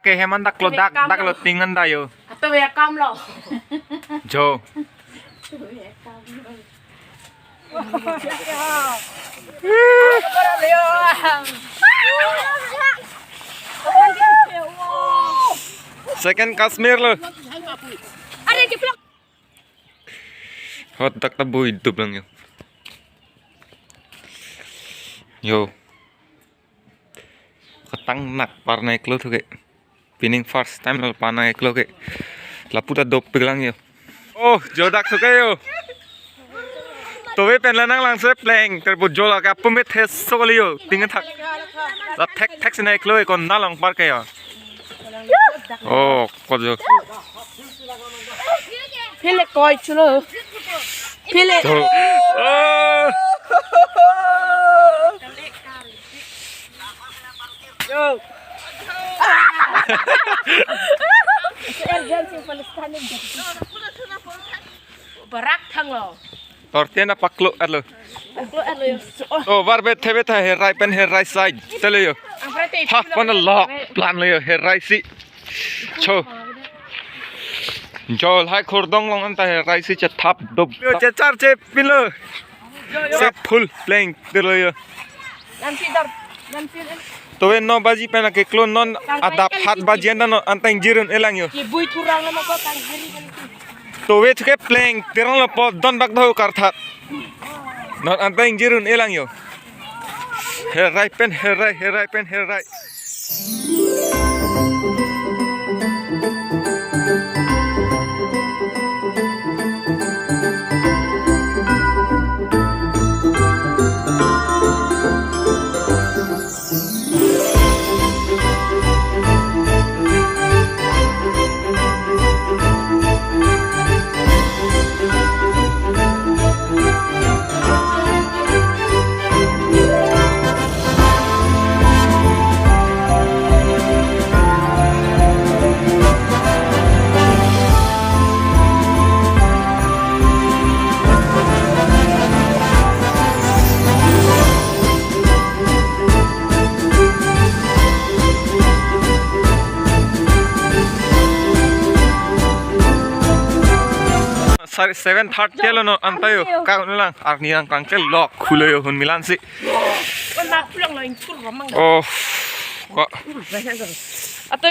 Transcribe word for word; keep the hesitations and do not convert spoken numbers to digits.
Ke heman dak lo, dak, dak lo tingan da yo. Ato ya kam lo. Jo. Second Kashmir lo. Are jeplak. Hot dak ta bui dup lang yo. Yo. Ketang nak parnai klo thu ke. Pining first time lo parnai klo ke. Lapu ta dopik lang yo. Oh, jo dak thu ke yo. Tove pen la nang lang se pleng, ter bo jo la ka pumit he so kali yo. Ting thak. La thek thek sinai klo ko na lang par ke yo. Oh, ko jo. Phile koi chulo. Phile. Jo. Oh. Yo. Barak thang lo. Torten a paklo alo. Paklo alo yo. Oh, bar bet thebe tha herai pen herai side. Tele yo. Ang pare te. Ha, pon a lok plan lo yo herai si. Cho. Jo, lahai khordong long anta herai si chethap dop. Yo, chechar che pilo. Se full pleng telo yo. Nanti dar, nanti. Tove no baji pen ke klo non adap hat baji anta non anta ingjirun elang yo. Ki bui kurang nama ko tang jiri kan. Tove thu ke pleng terang lo po don bak do karthat. Non anta ingjirun elang yo. Herai pen herai, herai pen herai. Sari seven thirty lo non anta yo. Ka lang arni ang kangke lok khulo yo hun milan si. Kon na pulang lo ingkur ramang. Oh. Ko. Ato